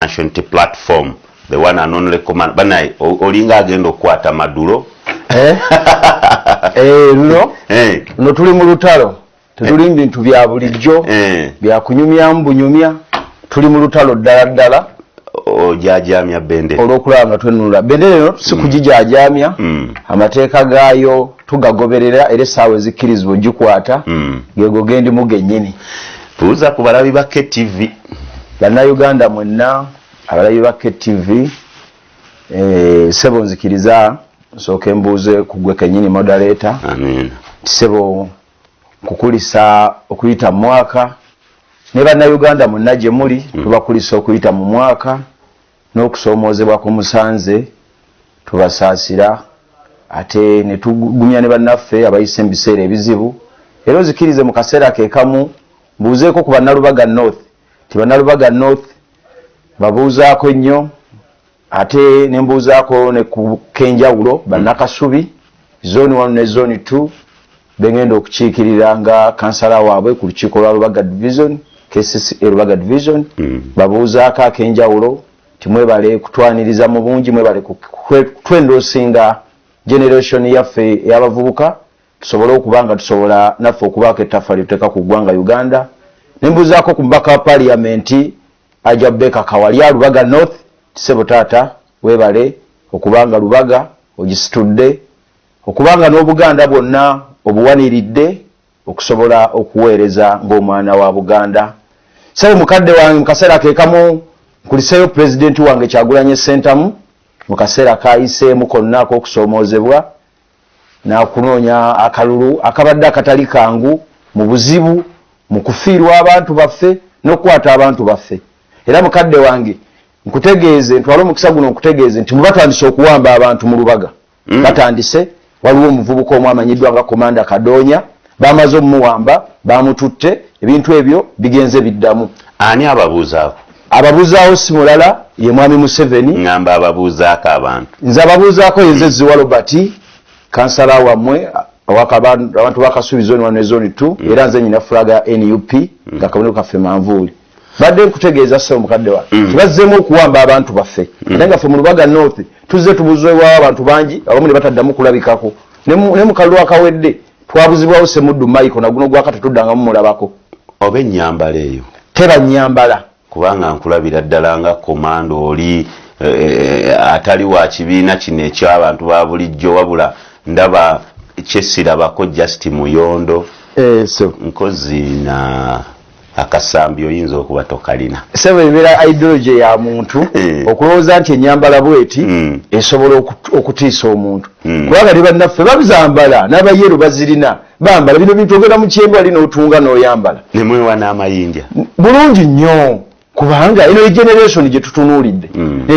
National Unity Platform, the one and only command. Banaye, olinga agenda okukwata madulo. Eh? Eh, luno luno tuli mu lutalo, tetuli mu bintu bya bulijjo byakunyumyamu bunyumya. Tuli mu lutalo ddala ddala. Ojajamya bendera. Olw'okulaba nga twenunula bendera eno, si kugijajamya. Amateeka gaayo tugagoberera, era essaawa ezikkirizibwa ogikwata gego gendimu gennyini. Tuuza ku balabi ba KTV. Bannayuganda mwenna abalabi ba KTV, sebo, nzikiriza nsooke mbuuze ku gwe kennyini moderator. Amin. Sebo, nkukulisa okuyita mu mwaka, ne Bannayuganda mwenna gye muli tubakulisa okuyita mu mwaka n'okusoomoozebwa ku musanze. Tubasaasira ate ne tugumya ne bannaffe abayise mu biseera ebizibu. Era ozikirize mu kaseera ke kamu mbuuzeeko ku Bannalubaga North, ti Bannalubaga North babuuzaako nnyo, ate ne mbuuzaako ne ku kenjawulo Bannakasubi Zone 1 ne Zone 2 bengenda okukiikirira nga kansala waabwe ku lukiiko lwa Lubaga Division, KCCA Lubaga Division. Babuuzaako ak'enjawulo timwebale kutwaniriza mu bungi, mwebale kutwendoosinga generation yaffe ey'abavubuka, tusobole okuba nga tusobola naffe okubaako ettaffaali tuteeka ku ggwanga Uganda. Nembuuzaako ku mubaka wa Paaliyamenti Aja Beka Kawalya, Lubaga North, tisebo taata, webale okubanga Lubaga ogisitudde, okubanga n'Obuganda bwonna obuwaniridde okusobola okuweereza ng'omwana wa Buganda. Sebo mukadde wange, mu kaseera ke kamu nkuliseeyo Pulezidenti wange Kyagulanye Sentamu. Mu kaseera kayiseemu konna ak'okusoomoozebwa n'akunoonya akalulu akabadde akatali kangu, mu buzibu, mu kufiirwa abantu baffe n'okukwata abantu baffe, era mukadde wange nkutegeeze, ntwale omukisa guno nkutegeeze nti mubatandise okuwamba abantu mu Lubaga. Batandise, waliwo omuvubuka omu amanyiddwa nga Komanda Kadoonya, bamaze omumuwamba, bamututte. Ebintu ebyo bigenze biddamu. Ani ababuuzaako? Ababuuzaawo si mulala, ye Mwami Museveni. Ŋŋamba ababuuzaako abantu. Nze ababuuzaako yenze Ziwa Robert, kansala wammwe abantu bakasubi Zone 1 ne Zone 2, era nze nyina flag ya NUP nga kabonero kaffe manvuuli. Badde nkutegeeza ssebo mukadde wange, tibazzeemu okuwamba abantu baffe, ate nga ffe mu Lubaga North tuzze tubuzibwawo abantu bangi, abamu ne bataddamu kulabikako. Ne mu kalulu akawedde twabuzibwawo Semuddu Michael, naguno gwaka tetuddangamu mulabako. Oba ennyambala eyo? Teba nnyambala. Kubanga nkulabira ddala nga komando oli atali wa kibiina kino ekyabantu ba bulijjo, wabula ndaba kyesirabako just muyondo. So nkozi na akasambi oyinza okuba tokalina. Sebo, ebeera ideology ya muntu okulowooza nti enyambala bweti esobola okutiisa omuntu, kubanga ne bannaffe babizambala, n'abayeru bazirina, bambala bino bintu. Ogenda mu kyembe wali n'otunga n'oyambala. Nemwewa n'amayinja. Bulungi nnyo, kubanga eno ye generation gye tutunuulidde.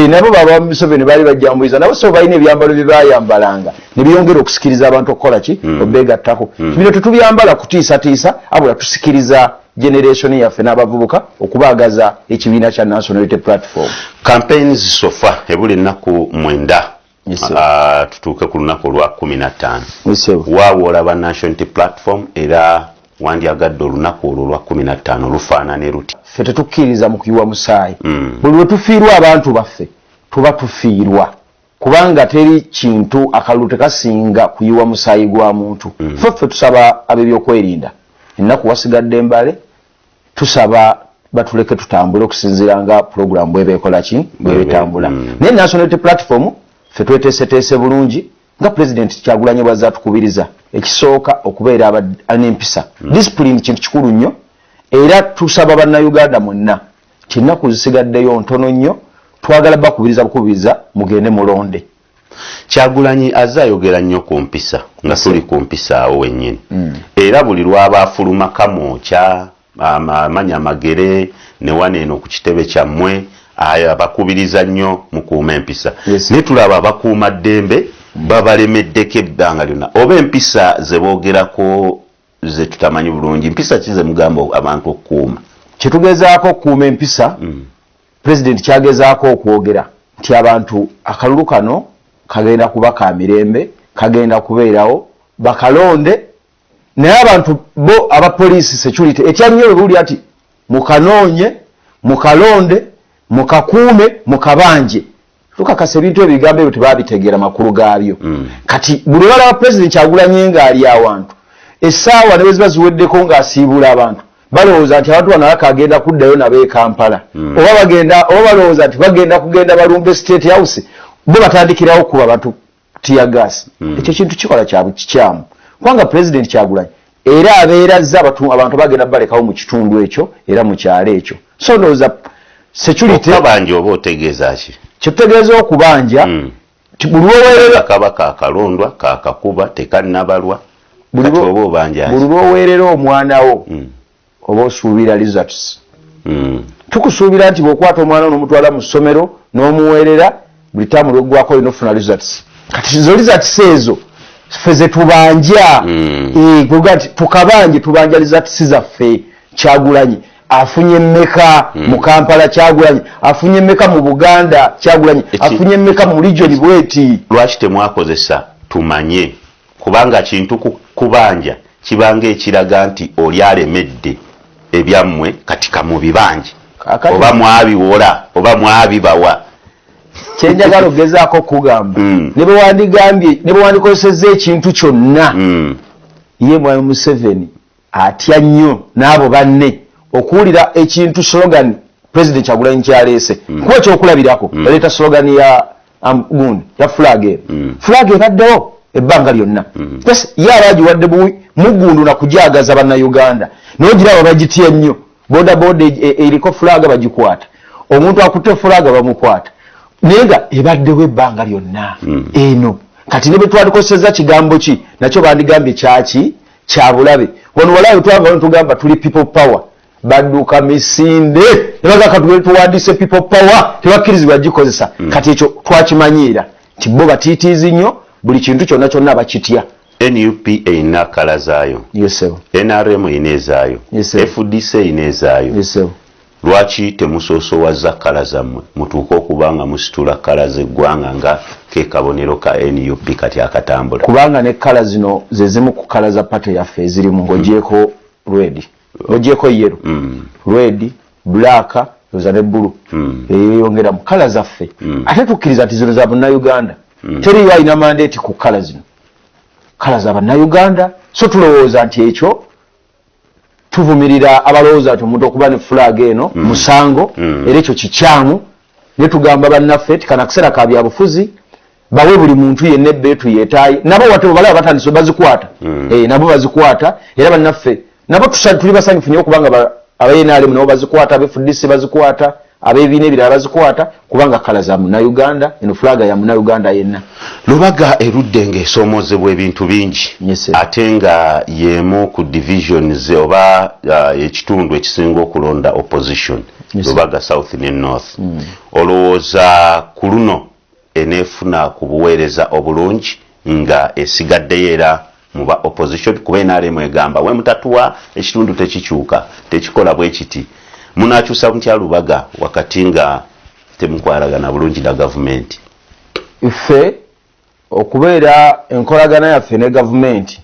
Nabo baba Museveni baali bajjambuliza nabo, so balina ebyambalo bye bayambalanga ne byongera okusikiriza abantu okukola ki? Obeegattako. Bino tetubyambala kutiisatiisa, abula tusikiriza generation yaffe n'abavubuka okubaagaza ekibiina kya National Unity Platform. Campaigns so far, ebuli ennaku 9 Yes, sir. Tutuuke ku lunaku olwa 15. Yes, sir. Waawa olaba National Unity Platform, era wandyagadde olunaku olwo olwa 15 lufaanane luti? Ffe tetukkiririza mu kuyiwa musaayi. Buli lwe tufiirwa abantu baffe tuba tufiirwa, kubanga teri kintu akalulu tekasinga kuyiwa musaayi gwa muntu. Ffe tusaba ab'ebyokwerinda, ennaku wasigadde mbale, tusaba batuleke tutambule okusinziira nga puroguramu bweba ekola ki, bweba etambula. Naye National Unity Platform ffe tweteeseteese bulungi nga Pulezidenti Kyagulanyi bwazze atukubiriza. Ekisooka, okubeera n'empisa, discipline kintu kikulu nnyo, era tusaba Bannayuganda mwenna ti ennaku zisigaddeyo ntono nnyo, twagala bakubiriza bukubiriza mugende mulonde. Kyagulanyi azze ayogera nnyo ku mpisa, nga tuli ku mpisa awo wennyini, era buli lwaba afuluma Kamwokya, amanya amagere ne wano eno ku kitebe kyammwe, abakubiriza nnyo mukuuma empisa. Naye tulaba abakuuma ddembe babalemeddeko ebbanga lyonna. Oba empisa ze boogerako ze tutamanyi bulungi, mpisa ki ze mugamba abantu okukuuma? Kyetugezaako okukuuma empisa, Pulezidenti kyagezaako okwogera nti abantu akalulu kano kagenda kuba ka mirembe, kagenda kubeerawo bakalonde, naye abantu bo abapoliisi, security etya nnyo bwe buwulira nti mukanoonye mukalonde. Mukakuume, mukabanje. Tukakasa ebintu ebigambo ebyo tebabitegeera makulu gaabyo. Kati buli lwalaba Pulezidenti Kyagulanyi ng'ali awantu, essaawa ne bwe ziba ziweddeko ng'asiibula abantu, balowooza nti abantu bano alaka agenda kuddayo nabo e Kampala, oba bagenda, oba balowooza nti bagenda kugenda balumbe State House, bo batandikirawo kuba abantu tear gas. Ekyo kintu kikola kya kikyamu, kubanga Pulezidenti Kyagulanyi era abeera azze abantu bagenda balekawo mu kitundu ekyo era mu kyalo ekyo. So ndowooza security Okabanja oba otegeeza ki? Kyetutegeeza okubanja, buli lwoweerera kaba kakalondwa, kakakuba, tekannabalwa. Kati oba obanja buli lwoweerera omwana wo, oba osuubira results. Tukusuubira nti bw'okwata omwana wo n'omutwala mu ssomero n'omuweerera, buli taamu lweggwako olina okufuna results. Kati zo results ezo ffe ze tubanja. Kuga nti tukabanje, tubanja results zaffe. Kyagulanyi afunye mmeka mu Kampala? Kyagulanyi afunye mmeka mu Buganda? Kyagulanyi afunye mmeka mu region bweti? Lwaki temwakozesa tumanye? Kubanga kintu kubanja kibanga ekiraga nti oli alemedde ebyammwe, kati kamubibanje, oba mwabiwola oba mwabibawa. Kyenjagala ogezaako okugamba, ne bwe wandigambye, ne bwe wandikozesezza ekintu kyonna, ye Mwami Museveni atya nnyo n'abo banne okuwulira ekintu slogan President Kyagulanyi kyaleese. Kuba ekyokulabirako, yaleeta slogan ya gundi ya flag eno. Flag ebaddewo ebbanga lyonna. Ye aba agiwadde buwi mugundu na kujagaza Bannayuganda, naye ogiraba bagitya nnyo. Boda boda eriko flag bagikwata, omuntu akutte flag bamukwata, naye nga ebaddewo ebbanga lyonna eno. Kati ne bwe twalikozesezza kigambo ki, nakyo bandigambye kyaki kyabulabe. Wano walabe twava tugamba tuli People Power, badduka misinde nebaga katugende tuwandiise People Power, tebakkirizibwa gikozesa. Kati ekyo twakimanyiira nti bo batiitiizi nnyo, buli kintu kyonna kyonna bakitya. NUP erina colour zaayo. Yes, sir. NRM erina ezaayo. Yes, sir. FDC erina ezaayo. Yes, sir. Lwaki temusoosowaza colour zammwe, mutuuke okuba nga musitula colour z'eggwanga nga ke kabonero ka NUP kati akatambula? Kubanga ne colour zino ze zimu ku colour za party yaffe ezirimu, ng'ogyeko red, ng'ogyeko yellow, red, black oza ne blue, eyeyongera mu colour zaffe. Ate tukkiriza nti zino za Bannayuganda. Teriyo alina mandate ku colour zino, colour za Bannayuganda. So tulowooza nti ekyo tuvumirira abalowooza nti omuntu okuba ne flag eno musango. Era ekyo kikyamu. Ne tugamba bannaffe ti kana kaseera ka byabufuzi, bawe buli muntu yenna ebbeetu yeetaaye nabo. Wate balaba batandise bazikwata. Nabo bazikwata, era bannaffe nabo tuli basanyufu nnyo okubanga aba NRM nabo bazikwata, aba FDC bazikwata, ab'ebibiina ebirala bazikwata, kubanga colour za Munnayuganda. Eno flag ya Munnayuganda yenna. Lubaga erudde ng'esoomozebwa ebintu bingi, Yes, sir. ate nga y'emu ku divisions oba ekitundu ekisinga okulonda opposition. Yes, sir. Lubaga South ne North, olowooza ku luno eneefuna ku buweereza obulungi nga esigaddeyo era muba opposition? Kuba NRM egamba we mutatuwa ekitundu tekikyuka, tekikola bwe kiti. Munakyusa mutya Lubaga wakati nga temukwalagana bulungi na gavumenti? Ffe okubeera enkolagana yaffe ne gavumenti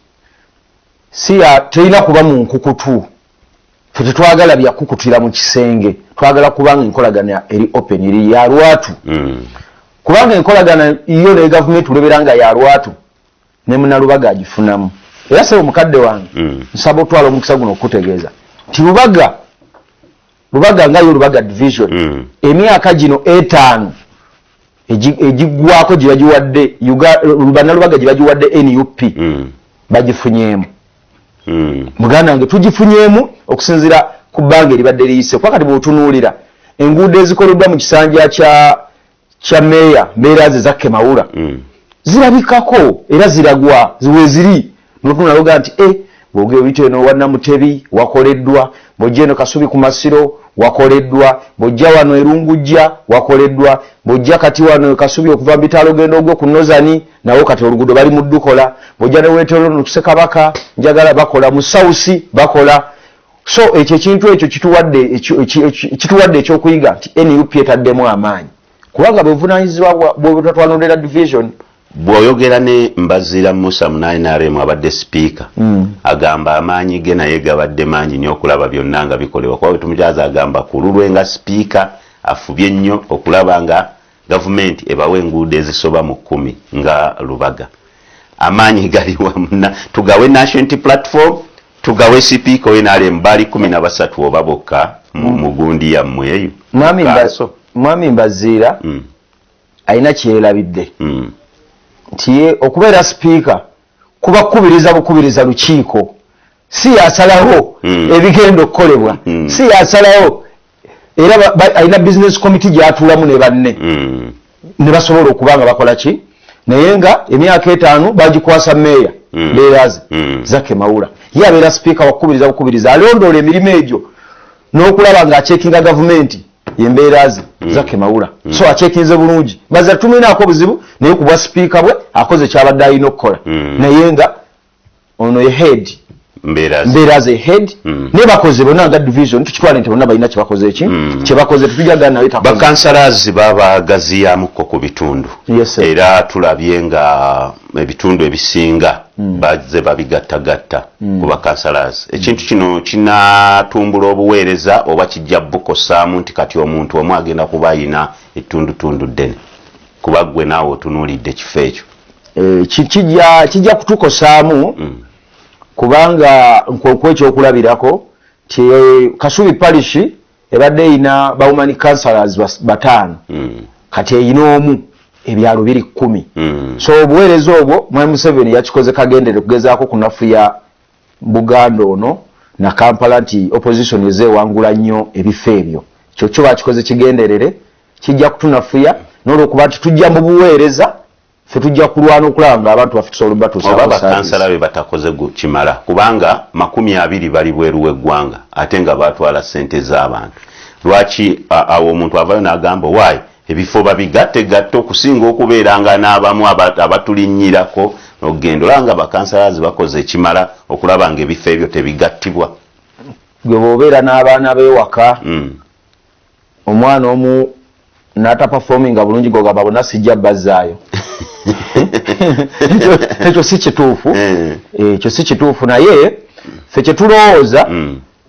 si ya terina kuba mu nkukutu. Ffe tetwagala byakukutira mu kisenge, twagala kubanga enkolagana eri open, eri ya lwatu. Kubanga enkolagana yo ne gavumenti olwebeera nga ya lwatu, ne Munalubaga agifunamu. Era sebo mukadde wange, nsaba otwala omukisa guno okukutegeeza nti Lubaga, Lubaga nga yo Lubaga Division, emyaka gino 5 egiggwako gye bagiwadde Bannalubaga, gye bagiwadde NUP, bagifunyeemu. Muganda wange, tugifunyeemu okusinziira ku bbanga eribadde liyise, kuba kati bw'otunuulira enguudo ezikoleddwa mu kisanja kya meeya Mbeera Zaake Mawula, zirabikako era ziragwa weziri. Notunaloga nti e bwogera oyita eno wa Namutebi wakoleddwa, bw'ojja eno Kasubi ku Masiro wakoleddwa, bw'ojja wano Erungujja wakoleddwa, bw'ojja kati wano Kasubi okuva mu bitaalo genda ogwe ku Nozani, nawo kati oluguudo bali mu ddukola, bw'ojja ne weetolo no Ssekabaka njagala bakola, mu South bakola. So ekyo ekintu ekyo kituwadde ekyokuyiga nti NUP etaddemu amaanyi, kubanga bwevunanyizibwa bwetatwanondera division. Bw'oyogera ne Mbazira Musa muna NRM abadde sipiika, agamba amaanyi ge naye gabadde mangi nnyo okulaba byonna nga bikolebwa, kuba bwe tumukyaza agamba ku lulwe nga sipiika Afubye nnyo okulaba nga gavumenti ebawa enguudo ezisoba mu 10 nga Lubaga. Amaanyi gali wamuna, tugawe National Unity Platform, tugawe sipiika we NRM, bali 13 oba bokka mu gundi yammwe eyo. Mwami Mbaziira alina kyerabidde nti ye okubeera sipiika kuba kukubiriza bukubiriza lukiiko, si yasalawo ebigenda okukolebwa, si yasalawo. Era alina business committee gyatuulamu ne banne ne basobola okuba nga bakola ki, naye nga emyaka 5 bagikwasa meeya Mbeeraze Zaake Mawula. Ye abeera sipiika wakukubiriza bukubiriza, alondoola emirimu egyo n'okulaba ng'acheckinga gavumenti yembeeraze Zaake Mawula. So acheckinze bulungi, Mbaziira tumulinaako obuzibu, naye ku bwa sipiika bwe akoze kyabadde alina okukola. Naye nga ono ye head Mbeeraze head, naye bakoze bonna nga division, tukitwale nti bonna balina kyebakoze eki kyebakoze, tetujagala naye takoze. Bakansalazi babagaziyamuko ku bitundu. Yes, sir. Era tulabye nga ebitundu ebisinga bazze babigattagatta ku bakansalazi. Ekintu kino kinatumbula obuweereza oba kijja bukosaamu nti kati omuntu omu agenda kuba ayina ettundutundu ddene, kuba ggwe naawe otunuulidde ekifo ekyo? Kijja kutukosaamu, kubanga nkuwa ekyokulabirako ti Kasubi Parish ebadde eyina ba woman councillors 5, kati eyina omu, ebyalo biri 10. So obuweereza obwo Mwami Museveni yakikoze kagendere kugezaako kunafuya Buganda ono na Kampala nti opposition ezewangula nnyo ebifo ebyo. Kyo kyo bakikoze kigenderere, kijja kutunafuya n'olwokuba nti tujja mu buweereza, ffe tujja kulwana okulaba nga abantu baffe tusobola obatuusaako Oba service. Bakansala be batakoze kimala, kubanga 20 bali bweru w'eggwanga ate nga batwala ssente z'abantu. Lwaki awo omuntu avayo n'agamba waayi ebifo babigattegatte okusinga okubeera nga n'abamu abatulinnyirako okugenda olaba nga bakansalazi bakoze ekimala okulaba nga ebifo ebyo tebigattibwa? Gwe bw'obeera n'abaana b'ewaka, omwana omu n'ataperforminga bulungi, gogamba bonna sijja bazzaayo? Ekyo si kituufu. Ekyo si kituufu, naye ffe kyetulowooza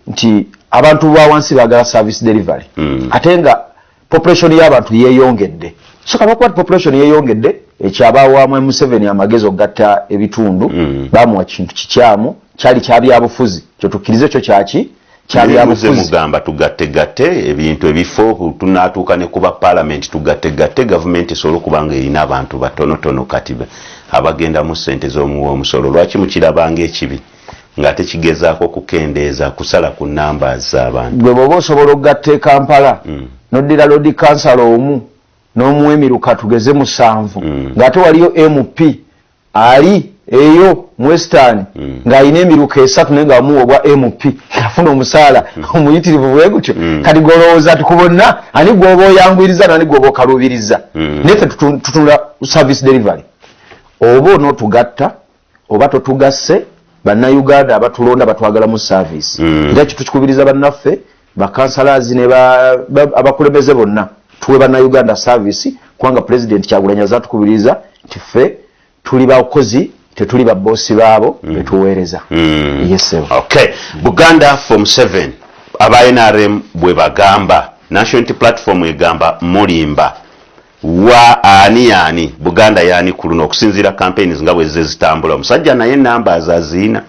nti abantu ba wansi baagala service delivery, ate nga population y'abantu yeeyongedde. So kaba kuba nti population yeeyongedde, ekyabawamu Museveni amagezi okugatta ebitundu, bamuwa kintu kikyamu, kyali kyabyabufuzi. Kyotukkirize ekyo kyaki? Kyabyabufuzi. Mugamba tugattegatte ebintu, ebifo, tunaatuuka ne kuba paalamenti tugattegatte, gavumenti esobole okuba nga erina abantu batonotono kati abagendamu ssente z'omuwa omusolo. Lwaki mukirabanga ekibi ng'ate kigezaako okukendeeza kusala ku namba z'abantu? Gwe bw'oba osobola okugatta e Kampala, noddira lord councillor omu n'omuwa emiruka tugeze 7, ng'ate waliyo MP ali eyo mu Western ng'alina emiruka 3, naye nga wamuwa obwa MP afuna omusaala omuyitirivu bwe gutyo, kati golowooza nti ku bonna ani gw'oba oyanguyiriza nani gw'oba okaluubiriza? Naye ffe tutunula service delivery. Oba onootugatta oba totugasse, Bannayuganda abatulonda batwagalamu service. Era kitukikubiriza bannaffe bakansalazi ne abakulembeze bonna, tuwe Bannayuganda service, kubanga Pulezidenti Kyagulanyi azatukubiriza nti ffe tuli bakozi, tetuli baboosi baabo betuweereza. Yes, sir. Okay, Buganda for 7, aba NRM bwe bagamba, National Unity Platform egamba mulimba. Wa ani yani Buganda yani ku luno okusinziira campaigns nga bwe zizze zitambula? Omusajja naye numbers aziina,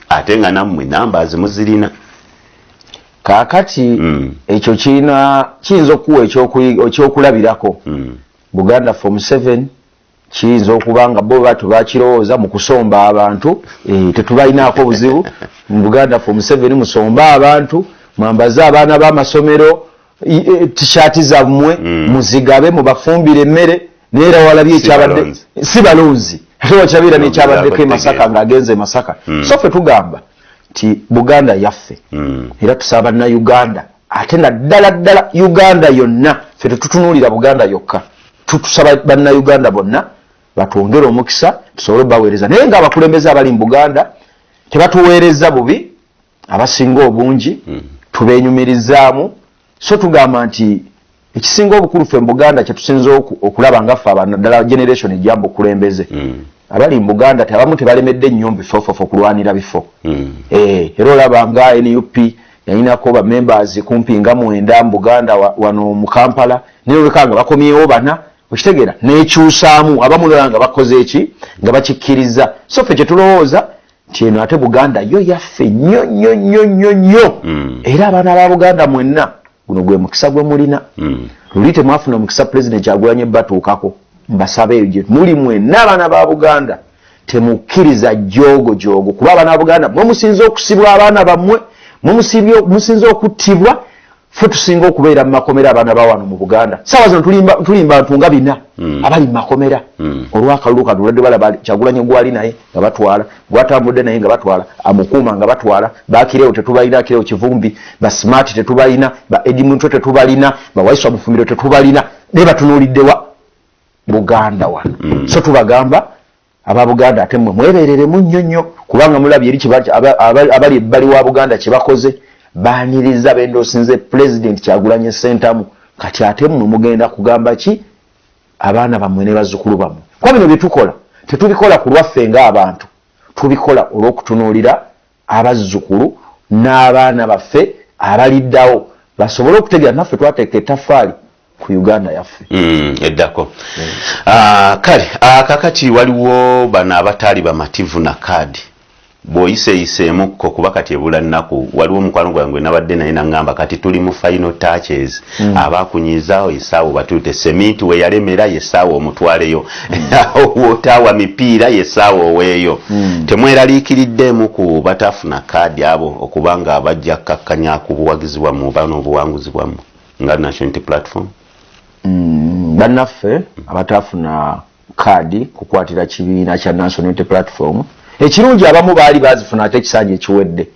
ate nga nammwe numbers muzirina. Kaakati ekyo kirina kiyinza okuwa ekyokulabirako. Buganda for 7 kiyinza okuba nga bo batyo bakirowooza mu kusomba abantu, tetubalinaako buzibu. Mu Buganda for 7 musomba abantu, mwambaze abaana b'amasomero tishaati zammwe, muzigabe, mubafumbire emmere. Naye era walabye ekyabadde balonzi. Si balonzi, ate wakirabeera n'ekyabaddeko e Masaka ng'agenze e Masaka. So ffe tugamba nti Buganda yaffe, era tusaba Bannayuganda, ate naddala ddala Uganda yonna. Ffe tetutunuulira Buganda yokka, tutusaba Bannayuganda bonna batwongere omukisa tusobole obaweereza. Naye ng'abakulembeze abali mu Buganda tebatuweereza bubi, abasinga obungi tubenyumirizaamu. So tugamba nti ekisinga obukulu ffe mu Buganda kyetusinza okulaba nga ffe abantu, naddala generation ejja mu bukulembeze, abali mu Buganda abamu tebalemedde nnyo mu bifofofo okulwanira bifo. Era olaba nga NUP. Yalinako ba members kumpi nga 9 mu Buganda wano mu Kampala, naye oleka nga bakomyewo 4. Okitegeera, n'ekyusaamu abamu nga bakoze eki nga bakikkiriza. So ffe kye tulowooza nti eno ate Buganda yo yaffe nnyo nnyo nnyo nnyo nnyo. Era abaana ba Buganda mwenna guno gwe mukisa gwe mulina. Luli temwafuna omukisa Pulezidenti Kyagulanyi batuukako, mbasaba eyo gye muli mwenna abaana ba Buganda temukkiriza joogo joogo, kuba abaana ba Buganda mwe musinze okusibwa, abaana bammwe mwe musinze okuttibwa, ffe tusinga okubeera mu makomera abaana ba wano mu Buganda. Saawa zino tulimba bantu nga 4 abali mu makomera. Olw'akalulu kano olwadde balaba Kyagulanyi gwali naye nga batwala, gwatambudde naye nga batwala, amukuuma nga batwala, bakirewo tetubalina, Akirewo Kivumbi, ba Smart tetubalina, ba Eddie Mutwe tetubalina, ba Waiswa Mufumbiro tetubalina, naye batunuulidde wa Buganda wano. So tubagamba aba Buganda ate mmwe mwebereremu nnyo nnyo, kubanga mulabye eri abali ebbali wa Buganda kye bakoze, baaniriza bendoosinze Pulezidenti Kyagulanyi Ssentamu. Kati ate mmwe mugenda kugamba ki abaana bammwe ne bazzukulu bammwe? Kuba bino bye tukola tetubikola ku lwaffe ng'abantu, tubikola olw'okutunuulira abazzukulu n'abaana baffe abaliddawo basobole okutegeera naffe twateeka ettaffaali ku Uganda yaffe. Eddako. Kale kakati waliwo bano abataali bamativu na kaadi bw'oyiseeyiseemukko, kuba kati ebula nnaku. Waliwo omukwano gwange nabadde naye naŋŋamba kati tuli mu final touches. Abakunyiza essaawa batuute seminti we yalemera, yessaawa omutwaleyo, wootaawa mipiira yessaawa oweeyo. Temweraliikiriddeemu ku batafuna kaadi abo okuba nga bajja kkakkanya ku buwagizi bwammwe oba n'obuwanguzi bwammwe nga National Unity Platform? Bannaffe abatafuna kaadi kukwatira kibiina kya National Unity Platform, ekirungi abamu baali bazifuna ate ekisanja ekiwedde.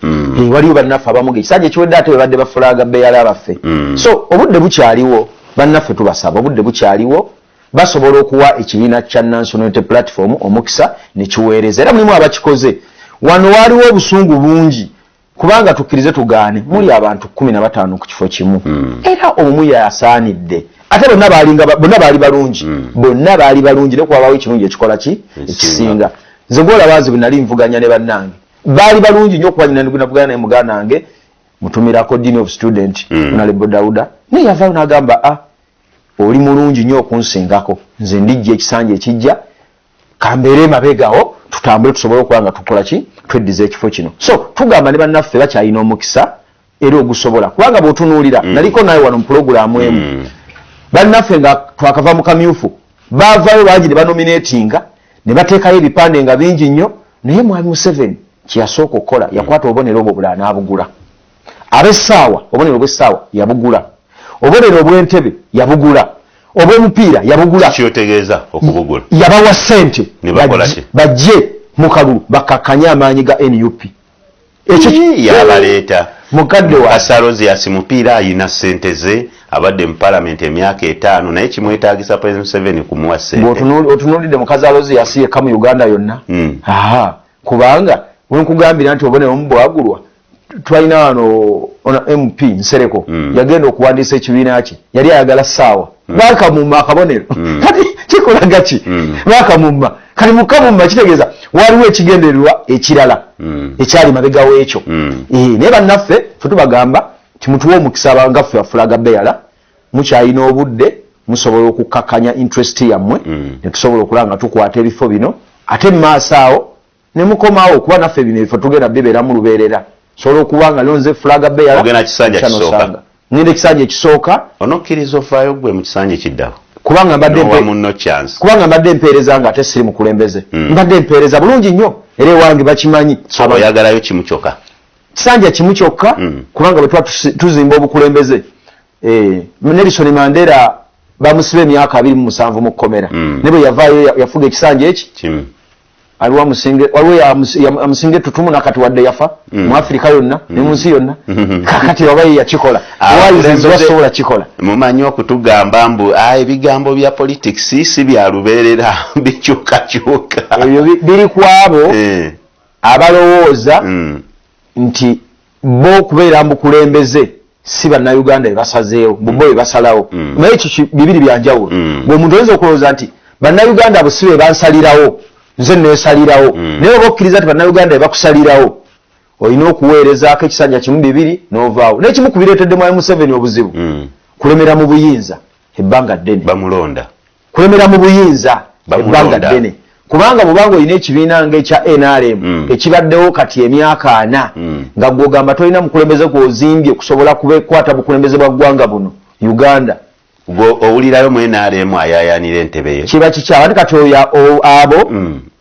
Waliwo bannaffe abamu ekisanja ekiwedde ate bebadde ba flag bearer baffe. So obudde bukyaliwo, bannaffe tubasaba, obudde bukyaliwo, basobola okuwa ekibiina kya National Unity Platform omukisa nekiweereza. Era mulimu abakikoze. Wano waliwo obusungu bungi, kubanga tukkirize tugaane, muli abantu 15 ku kifo kimu, era omu yasaanidde, ate bonna bonna baali balungi, bonna baali balungi, naye kuwabaawo ekirungi ekikola ki ekisinga. Nze gwolaba nze bwe nali nvuganya ne bannange baali balungi nnyo, okuba navuganya naye muganda wange mutumirako Dean of Student, Honorable Dauda, naye yavaayo n'agamba, "A, oli mulungi nnyo okunsingako, nze ndijja ekisanja ekijja, kambeere emabegawo, tutambule tusobole okuba nga tukola ki, tweddiza ekifo kino." So tugamba ne bannaffe bakyalina omukisa era ogusobola, kubanga bw'otunuulira, naliko naye wano mu pulogulaamu emu, bannaffe nga twakava mu kamyufu baavaayo bangi ne banominatinga ne bateekayo ebipande nga bingi nnyo, naye Mwami Museveni kyeyasooka okukola, yakwata obubonero obwo obulala n'abugula. Ab'essaawa, obubonero bw'essaawa yabugula, obubonero obw'entebe yabugula, obw'omupiira yabugula. Kyotegeeza okubugula? Yabawa ssente Ne bakola ki? bajje mu kalulu bakkakkanye amaanyi ga NUP. Ekyo yabaleeta. Mukadde wa Kasarozias mupiira ayina ssente ze, abadde mu palamenti emyaka 5, naye kimwetaagisa President Museveni kumuwa ssente. Bw'otunuulidde mukazi Alozias yekka mu Uganda yonna. Aha, kubanga wenkugambira nti obubonero omu bwagulwa, twalina wano ono MP Nsereko, yagenda okuwandiisa ekibiina kye, yali ayagala ssaawa, bakamumma akabonero. Kati kikolaga ki? Bakamumma. Kati mukamumma kitegeeza waliwo ekigendererwa ekirala ekyali mabega w'ekyo. Naye bannaffe fe tubagamba timutuwe omukisa nga ffe ba flag bearer, mukyalina obudde, musobola okukakkanya interest yammwe, ne tusobola okulaba nga tukwata ebifo bino, ate mu maaso awo ne mukomawo, kuba naffe bino ebifo tugenda bibeeramu lubeerera. Sobola okuba nga lonze flag bearer. Ogenda kisanja kisooka? Ngenda ekisanja ekisooka. Onokkiriza ofaayo gwe mu kisanja ekiddawo? Kubanga mbadde Nowa munno chance. Kubanga mbadde mpeereza nga ate siri mukulembeze. Mbadde mpeereza bulungi nnyo, era ewange bakimanyi. So oyagalayo kimu kyokka? Kisanja kimu kyokka, kubanga bwe tuba tuzimba obukulembeze, Nelson Mandela bamusiba emyaka 27 mu kkomera, ne bwe yavaayo yafuga ekisanja eki Kimu. Aliwo waliwo amusinga ettutumu nakati wadde yafa mu Afirika yonna ne mu nsi yonna. Kakati oba ye yakikola, wasobola kikola. Mumanyi okutugamba mbu ebigambo bya politics si bya lubeerera, bikyukakyuka. Ebyo biri ku abo abalowooza nti bo okubeera mu bukulembeze si Bannayuganda bebasazeewo, bo bebasalawo. Naye ekyo bibiri byanjawulo. Bweomuntu oyinza okulowooza nti Bannayuganda abo si be bansalirawo, nze neesalirawo, naye oba okkiriza nti Bannayuganda bebakusalirawo. Olina okuweerezaako ekisanja kimu, bibiri, n'ovaawo. N'ekimu ku bireetedde Mwami Museveni obuzibu, kulemera mu buyinza ebbanga ddene. Bamulonda. Kulemera mu buyinza Bamulonda. ebbanga ddene, kubanga bwobanga olina ekibiina nga ekya NRM ekibaddewo kati emyaka 40, nga gwogamba tolina mukulembeze gwozimbye kusobola kubekwata bukulembeze bwa ggwanga buno Uganda. Gwe owulirayo mu NRM ayayanira entebe ye? Kiba kikyawa ate kati oyo abo.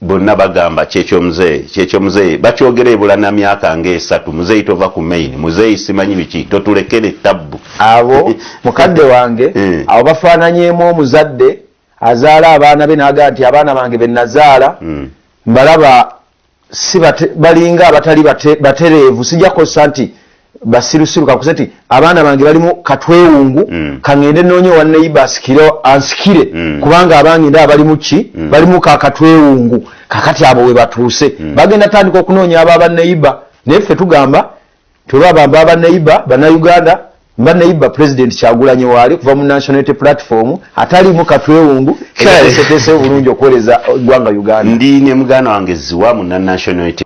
Bonna bagamba kyekyo muzeeyi, kyekyo muzeeyi, bakyogera ebula na myaka nga 3. Muzeeyi tova ku main, muzeeyi simanyi biki, totulekere tabbu. Abo mukadde wange, abo bafaananyeemu omuzadde azaala abaana be n'agamba nti abaana bange be nazaala mbalaba si balinga abatali batereevu. Sijja kukozesa nti basirusiru, kakuse nti abaana bange balimu katwewungu, kaŋŋende noonye owa neighbor asikire ansikire, kubanga abange ndaba balimu ki? Balimu kakatwewungu. Kakati abo we batuuse, bagenda tandika okunoonya abo aba neighbor. Naye ffe tugamba tolwabamba aba neighbor. Bannayuganda, mba neighbor President Kyagulanyi waali kuva mu National Unity Platform, atalimu katwewungu, era ateeseteese obulungi okuweereza eggwanga Uganda. Ndi ne muganda wange Ziwa mu National Unity.